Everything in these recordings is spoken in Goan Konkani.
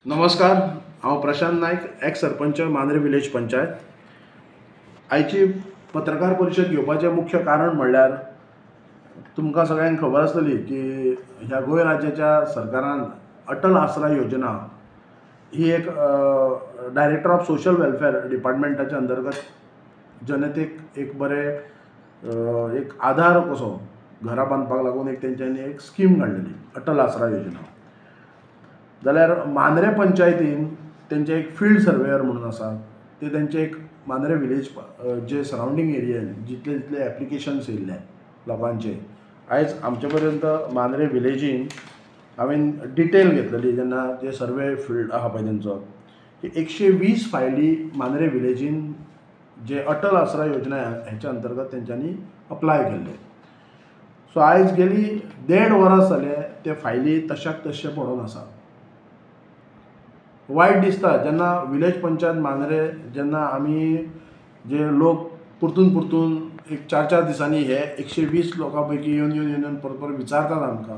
नमस्कार, हांव प्रशांत नायक, एक्स सरपंच, मांद्रे विलेज पंचायत. आयची पत्रकार परिशद घेवपाचें मुख्य कारण म्हणल्यार तुमकां सगळ्यांक खबर आसतली की ह्या गोंय राज्याच्या सरकारान अटल आसरा योजना ही एक डायरेक्टर ऑफ सोशल वेलफेअर डिपार्टमेंटाच्या अंतर्गत जनतेक एक बरें एक आधार कसो घरां बांदपाक लागून एक तेंच्यांनी एक स्कीम काडलेली अटल आसरा योजना. जाल्यार मांद्रे पंचायतीन तेंचे एक फिल्ड सर्वेयर म्हणून आसा, ते तेंचे एक मांद्रे विलेज जे सरावंडींग एरियेन जितले जितले एप्लिकेशन्स येयल्ले लोकांचे आयज आमचे पर्यंत मांद्रे विलेजीन हांवें डिटेल घेतलेली जेन्ना जे सर्वे फिल्ड आहा पळय तेंचो की 120 फायली मांद्रे विलेजीन जे अटल आसरा योजना हेच्या अंतर्गत तेंच्यांनी अप्लाय केल्ले. सो आयज गेली 1.5 वरां जाले ते फायली तशाक तशे पडून आसा. वायट दिसता जेन्ना विलेज पंचायत मांद्रे जेन्ना आमी जे लोक परतून परतून एक 4-4 दिसांनी हे 120 लोकां पैकी येवन येवन येवन परत परत विचारतात आमकां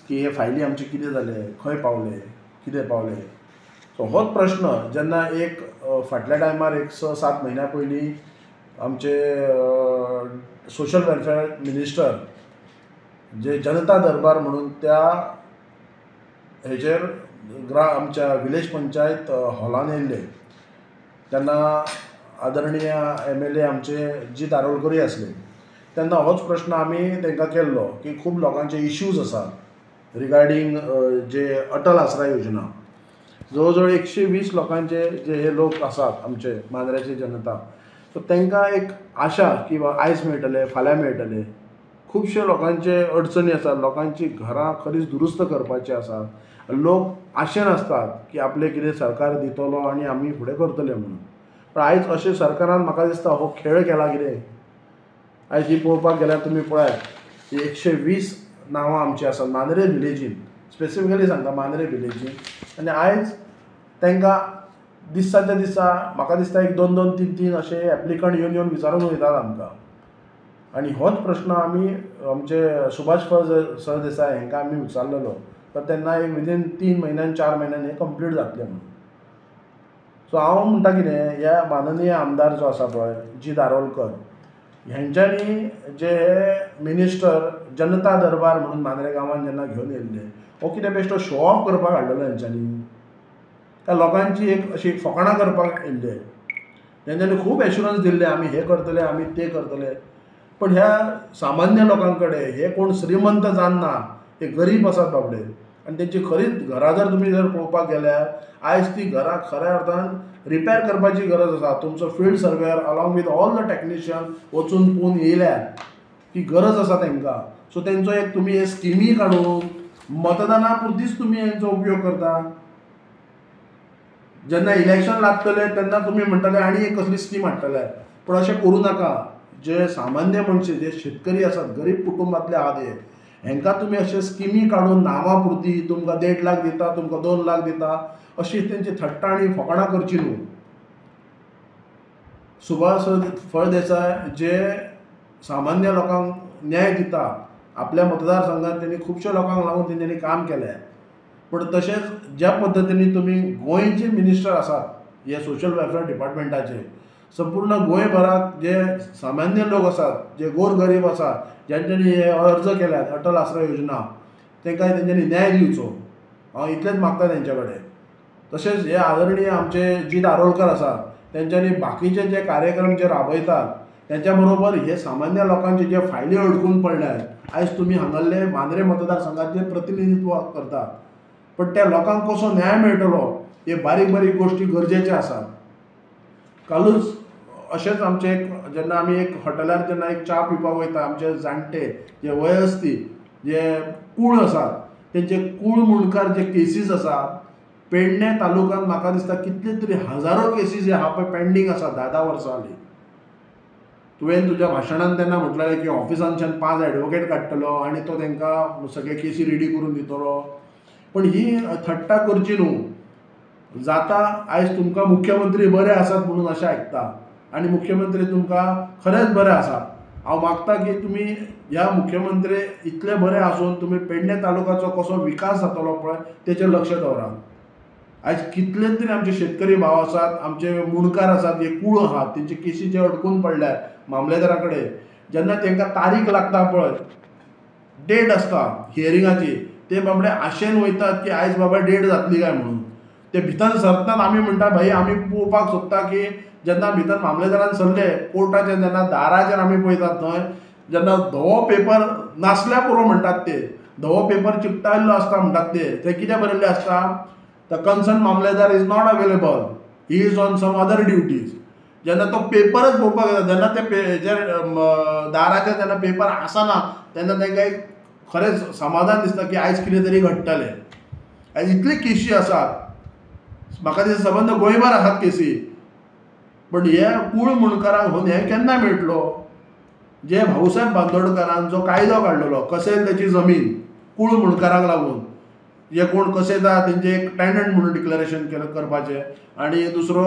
की हे फायली आमचे कितें जाले, खंय पावले, कितें पावले. सो होच प्रश्न जेन्ना एक फाटल्या टायमार एक 6-7 म्हयन्या पयलीं आमचे सोशल वेलफेअर मिनिस्टर जे जनता दरबार म्हणून त्या हेचेर आमच्या विलेज पंचायत हॉलान येयल्ले तेन्ना आदरणीय MLA आमचे जीत आरोलकरूय आसले. तेन्ना होच प्रश्न आमी तांकां केल्लो की खूब लोकांचे इश्यूज आसात रिगार्डींग जे अटल आसरा योजना. जवळ जवळ 120 लोकांचे जे हे लोक आसात आमचे मांद्र्याची जनता, सो तांकां एक आशा की आयज मेळटले, फाल्यां मेळटले. खुबशे लोकांचे अडचणी आसात, लोकांची घरां खरीच दुरुस्त करपाची आसा. लोक आशेन आसतात की आपले कितें सरकार दितलो आनी आमी फुडें करतले म्हणून. पण आयज अशें सरकारान म्हाका दिसता हो खेळ केला कितें. आयज ही पळोवपाक गेल्यार तुमी पळयात 120 नांवां आमची आसात मांद्रे विलेजीन, स्पेसिफिकली सांगता मांद्रे विलेजीन. आनी आयज तांकां दिसाच्या दिसा म्हाका दिसता एक 2-2, 3-3 अशे एप्लिकंट येवन येवन विचारून वयतात आमकां. आनी होच प्रश्न आमी आमचे सुभाष सरदेसाय हांकां आमी विचारलेलो, तर तेन्ना एक विदीन 3 म्हयन्यान 4 म्हयन्यान हें कंप्लीट जातलें म्हणून. सो हांव म्हणटा कितें, ह्या माननीय आमदार जो आसा पळय जीत आरोलकर हेंच्यांनी जे हे मिनिस्टर जनता दरबार म्हणून मांद्रे गांवान जेन्ना घेवन येयल्ले, हो कितें बेश्टो शो ऑफ करपाक हाडलेलो हेंच्यांनी, त्या लोकांची एक अशी फकाणां करपाक येयल्ले. तेंच्यांनी खूब एश्युरन्स दिल्ले आमी हें करतले, आमी तें करतले. पण ह्या सामान्य लोकां कडेन हे कोण श्रीमंत जाणना, हे गरीब आसात बाबडे. आनी तेंची खरीच घरां जर तुमी जर पळोवपाक गेल्यार आयज ती घरां खऱ्या अर्थान रिपेर करपाची गरज आसा. तुमचो field surveyor along with all the technician वचून पळोवन येयल्यार ती गरज आसा तांकां. सो तेंचो एक तुमी हे स्किमी काडून मतदाना पुरतीच तुमी हेंचो उपयोग करता. जेन्ना इलेक्शन लागतलें तेन्ना तुमी म्हणटले आनी एक कसली स्कीम हाडटले, पूण अशें करूं नाका. जे सामान्य मनशे, जे शेतकरी आसात, गरीब कुटुंबांतले आहात हे, हेंकां तुमी अशे स्किमी काडून नांवां पुरती तुमकां 1.5 लाख दिता, तुमकां 2 लाख दिता अशी तेंची थट्टा आनी फकाणां करची न्हू. सुभाष फळदेसाय जे सामान्य लोकांक न्याय दिता, आपल्या मतदारसंघात तेणी खुबश्या लोकांक लागून तेंच्यांनी काम केलें. पूण तशेंच ज्या पद्दतीन तुमी गोंयचे मिनिस्टर आसात हे सोशल वेलफेअर डिपार्टमेंटाचे, संपूर्ण गोंयभराक जे सामान्य लोक आसात, जे गोर गरीब आसात, ज्यांच्यांनी हे अर्ज केल्यात अटल आसरा योजना, तांकां तेंच्यांनी न्याय दिवचो, हांव इतलेंच मागता तेंच्या कडेन. तशेंच हे आदरणीय आमचे जीत आरोलकर आसात, तेंच्यांनी बाकीचे जे कार्यक्रम जे राबयतात तेंच्या बरोबर हे सामान्य लोकांचे जे फायली अडकून पडल्यात, आयज तुमी हांगासरले मांद्रे मतदारसंघाचे प्रतिनिधित्व करतात, पण त्या लोकांक कसो न्याय मेळटलो हे बारीक बारीक गोश्टी गरजेचे आसात. कालूच अशेंच आमचे एक जेन्ना आमी एक हॉटेलार जेन्ना एक च्या पिवपाक वयता, आमचे जाणटे जे वयस्ती जे कूळ आसात तेंचे कूळ मुंडकार जे केसीस आसात पेडणे तालुक्यांत म्हाका दिसता कितले तरी हजारो केसीस हे आहा पळय पेंडींग आसा 10-10 वर्सां जालीं. तुवें तुज्या भाशणान तेन्ना म्हटलेलें की ऑफिसांतल्यान 5 एडवोकेट काडटलो आनी तो तांकां सगळे केसी रेडी करून दितलो, पण ही थट्टा करची न्हू. जाता आयज तुमकां मुख्यमंत्री बरे आसात म्हणून अशें आयकता आनी मुख्यमंत्री तुमकां खरेंच बरे आसात. हांव मागता की तुमी ह्या मुख्यमंत्री इतले बरे आसून तुमी पेडणे तालुक्याचो कसो विकास जातलो पळय तेचेर लक्ष दवरात. आयज कितले तरी आमचे शेतकरी भाव आसात, आमचे मुणकार आसात, हे कूळ आहात, तेंचे केशी जे अडकून पडल्यात मामलेदारा कडेन. जेन्ना तांकां तारीख लागता पळय, डेट आसता हियरिंगाची, ते बाबडे आशेन वयतात की आयज बाबा डेट जातली काय म्हणून. ते भितर सरतात. आमी म्हणटा भाई आमी पळोवपाक सोदता की जेन्ना भितर मामलेदारान सरले कोर्टाच्या जेन्ना दाराचेर आमी पळयतात थंय जेन्ना धवो पेपर नासल्या पुरो म्हणटात ते, धवो पेपर चिकटायल्लो आसता म्हणटात ते, थंय कितें बरयल्लें आसता, the concern mamlatdar is not available, he is on some other duties. जेन्ना तो पेपरच पळोवपाक येता, जेन्ना ते हेजेर दाराचेर जेन्ना पेपर आसना तेन्ना तांकां एक खरेंच समाधान दिसता की आयज कितें तरी घडटलें. आयज इतली केशी आसात, म्हाका दिसता सबंद गोंयभर आसात केसी, पण हे कूळ मुणकारांक हो न्याय केन्ना मेळटलो? जे भाऊसाहेब बांदोडकारान जो कायदो काडलेलो कसेल त्याची जमीन कूळ मुणकारांक लागून, जे कोण कसयता तेंचे एक टेनंट म्हणून डिक्लेरेशन करपाचें आनी दुसरो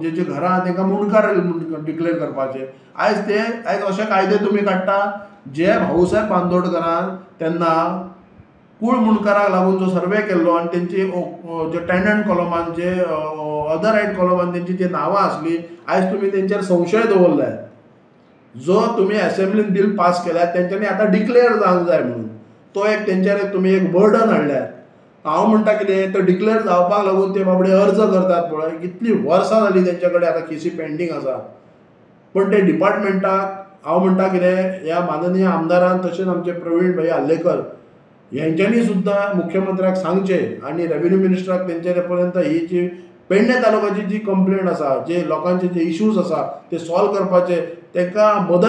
जेचे घरां तांकां मुणकार म्हणून डिक्लेर करपाचें. आयज ते आयज अशे कायदे तुमी काडटा जे भाऊसाहेब बांदोडकारान तेन्ना कूळ मुणकाराक लागून जो सर्वे केल्लो आनी तेंची जे टेनंट कॉलमान जे अदर रायट कॉलमान तेंची जी नांवां आसली, आयज तुमी तेंचेर संशय दवरलाय. जो तुमी एसेंब्लीन बील पास केल्या तेंच्यांनी आतां डिक्लेर जावंक जाय म्हणून तो एक तेंचेर तुमी एक बर्डन हाडल्यात. हांव म्हणटा कितें, तो डिक्लेर जावपाक लागून ते बाबडे अर्ज करतात पळय, कितलीं वर्सां जालीं तेंचे कडेन आतां केसी पेंडींग आसा. पण ते डिपार्टमेंटाक हांव म्हणटा कितें, ह्या माननीय आमदारान तशेंच आमचे प्रवीण भाई आर्लेकर हेंच्यांनी सुद्दां मुख्यमंत्र्याक सांगचें आनी रेवेन्यू मिनिस्टराक तेंचे पर्यंत ही जी पेडणे तालुक्याची जी कंप्लेन आसा, जे लोकांचे जे इश्यूज आसा ते सॉल्व करपाचे तांकां मदत